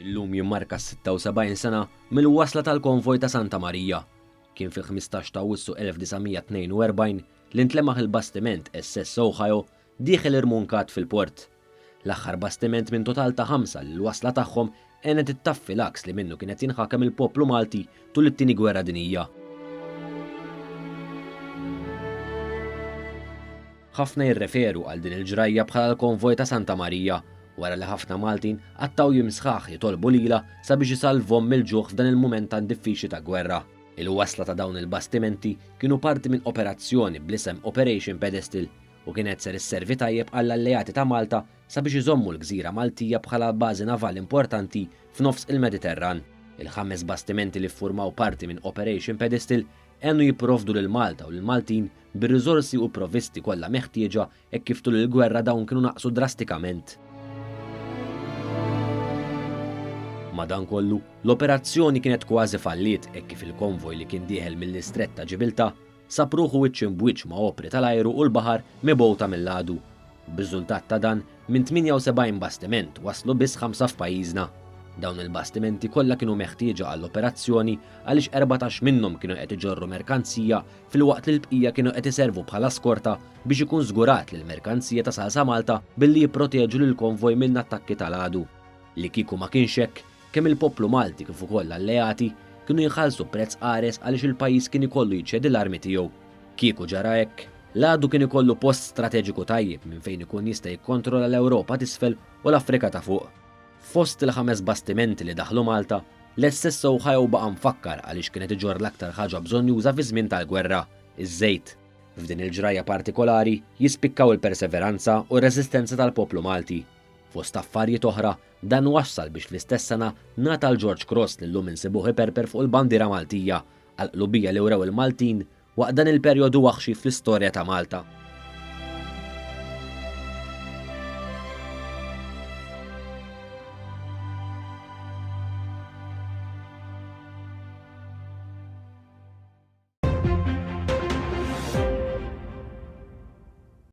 Illum jimmarka s-76 sena mill-wasla tal-konvoj ta' Santa Marija. Kien fil-15 ta' Awwissu 1942 li ntlemaħ il-bastiment SS Ohio dieħel irmunkat fil-port. L-aħħar bastiment minn total ta' ħamsa li l-wasla tagħhom għenet ittaffi l-għaks li minnu kien qed jinħakem il-poplu Malti tul it-Tieni Gwerra Dinjija. Ħafna jirreferu għal din il-ġrajja bħala l-Konvoj ta' Santa Marija, wara li ħafna Maltin qattgħu jiem sħaħ jitolbu lilha sabiex isalvhom mill-ġuħ f'dan il-mument tant diffiċli ta' gwerra. Il-wasla ta' dawn il-bastimenti kienu parti minn operazzjoni bl-isem Operation Pedestal u kienet ser isservi tajjeb għall-alleati ta' Malta sabiex iżommu l-gżira Maltija bħala bażi navali importanti f'nofs il-Mediterran. Il-ħames bastimenti li ffurmaw parti minn Operation Pedestal għenu jipprovdu lil Malta u lill-Maltin bir-riżorsi u provvisti kollha meħtieġa hekk kif tul il-gwerra dawn kienu naqsu drastikament. Madankollu, l-operazzjoni kienet kważi falliet hekk kif il-konvoj li kien dieħel mill-Istrett ta' Ġibiltà sab ruħu wiċċ imb'wiċċ ma' opri tal-ajru u l-baħar mibgħuta mill-għadu. B'riżultat ta' dan, minn 78 bastiment waslu biss ħamsa f'pajjiżna. Dawn il-bastimenti kollha kienu meħtieġa għall-operazzjoni għaliex 14 minnhom kienu qed iġorru merkanzija filwaqt li l-bqija kienu qed iservu bħala skorta biex ikun żgurat li l-merkanzija tasal sa Malta billi jipproteġu lill-konvoj minn attakki tal-għadu. Li kieku ma kienx hekk, kemm il-poplu Malti kif ukoll l-alleati kienu jħallsu prezz qares għaliex il-pajjiż kien ikollu jċedi l-armi tiegħu. Kieku ġara hekk, l-għadu kien ikollu post strateġiku tajjeb minn fejn ikun jista' jikkontrolla l-Ewropa t'isfel u l-Afrika ta' fuq. Fost il-ħames bastimenti li daħlu Malta, l-SS Ohio baqa' mfakkar għaliex kien qed iġorr l-aktar ħaġa bżonnjuża fiż-żmien tal-gwerra, iż-żejt. F'din il-ġrajja partikolari jispikkaw il-perseveranza u r-reżistenza tal-poplu Malti. Fost affarjiet oħra, dan wassal biex fl-istess sena ngħata l-George Cross li llum insibuh iperper fuq il-bandiera Maltija, għall-qlubija li wrew il-Maltin waqt dan il-perjodu waħxi fl-istorja ta' Malta.